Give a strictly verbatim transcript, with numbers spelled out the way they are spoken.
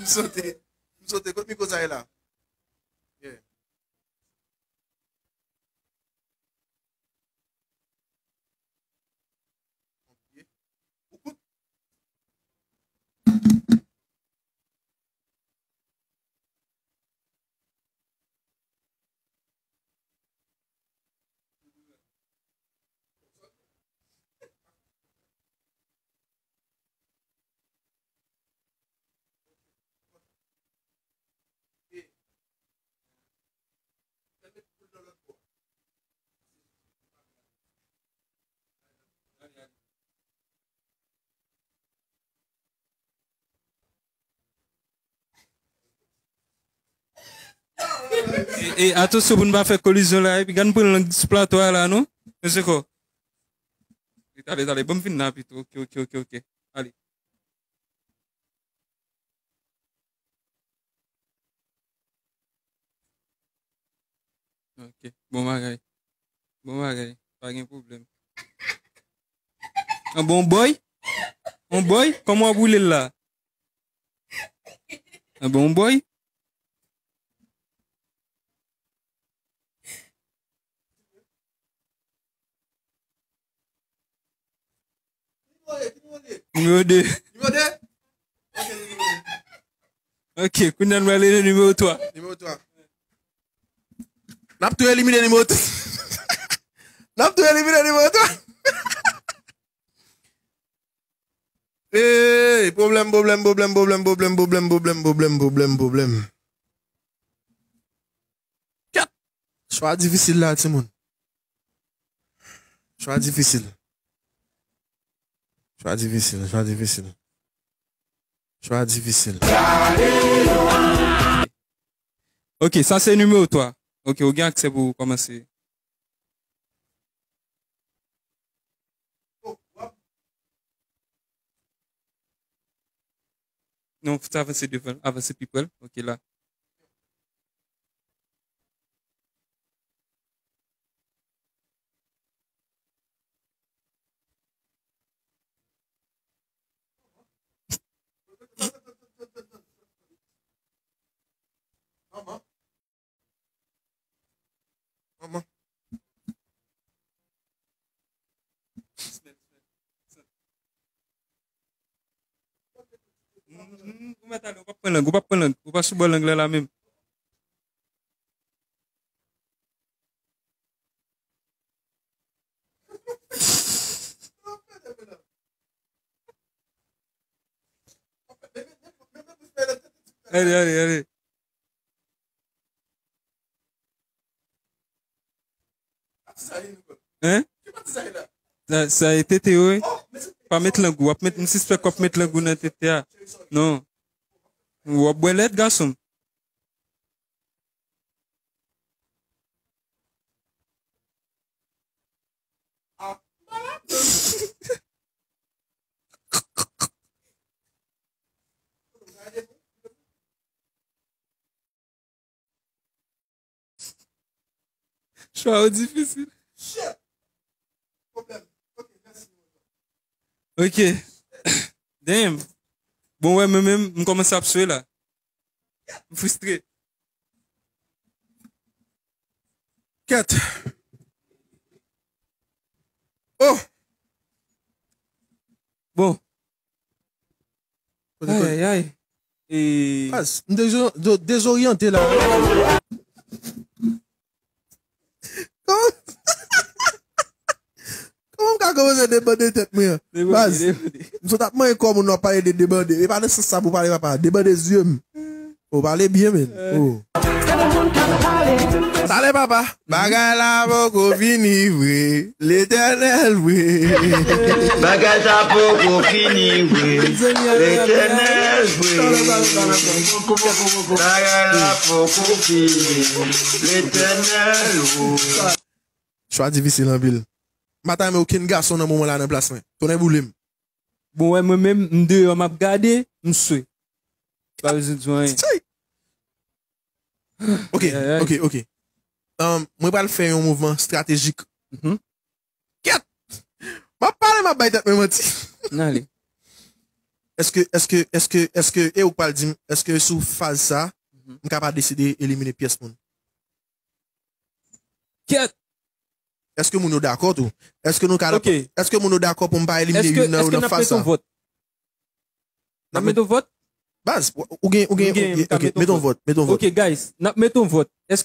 M sote. M sote. Kot mikwo sa ye la? Yeah. Ou kout. E, e, atansyon pou n pa fè kolizyon la, epi gad m pran lang sou plato a la, non? Mesye kò. Tale, tale, ban m fin la pito. Ok, ok, ok, ok. Ale. Ok, bon bagay. Bon bagay. Pa gen pwoblèm. An bon boy? On boy? Kòman w ap woule l la? An bon boy? Nimewo de. Nimewo de? Ok, nimewo de. Ok, kounye a nou ale nan nimewo twa. Nimewo twa. N ap tou elimine nimewo twa. N ap tou elimine nimewo twa. Ey, pwoblèm, pwoblèm, pwoblèm. Kèt! Chwa difisil la, timoun. Chwa difisil. Chwa difisil, chwa difisil. Chwa difisil. Ok, sa se nimewo twa. Ok, ou gen aksè pou w kòmanse. Non, fò w avanse devan, avanse pi pre l. Ok, la. Manman. Ou mèt ale, ou p ap pran lang, ou p ap pran lang, ou pa sou bò lang la la menm. Ale, ale, ale. Hein? Sa, sa e tete, wi. Pa met lang ou, w ap met, m sispèk w ap met lang ou nan tete a. Non. W ap bwè lèt, gason. Chwa yo difisil. Ok. Damn. Bon, wè, mwen menm, m kòmanse ap swe la. M fristre. Kèt. Oh! Bon. Kote, kote? Ay, ay, ay. E baz, m dezo-, do-, dezoryante la. Kòman, kòman m ka kòmanse debande tèt mwen an? Debande, baz, debande. M sot ap manyen kò moun nan pale de debande. E pa nan sans sa pou pale, papa. Debande zye m. Ou pale byen, men. Oh. Talè, papa. Bagay la poko fini vre. Letènèl vre. Bagay sa poko fini vre. Letènèl vre. Bagay la poko fini. Letènèl vre. Chwa difisil anpil. M pa ta renmen okenn gason nan moman la nan plas mwen. Tonnè boule m. Bon, wè, mwen menm, m deyò, m ap gade, m swe. Pa bezwen di anyen. Say! Ok, ay, ay, ok, ok. Um, mwen pral fè yon mouvman estratejik. Mhm. Kèt! M ap pale, m ap bay tèt mwen manti. N ale. Èske, èske, èske, èske, e ou k pral di m, èske sou faz sa, m ka pa deside elimine pyès moun? Kèt. Èske moun yo dakò tou? Èske nou ka, Ok. Èske moun yo dakò pou m pa elimine Èske, youn nan yo èske nan n ap faz mete yon sa? Vòt? N ap mete yon vòt? Baz, ou gen, ou gen, M gen, ok, m ka ok, mete mete yon yon vòt. Vòt, mete yon Vòt. Ok, guys, n ap mete yon vòt. Èske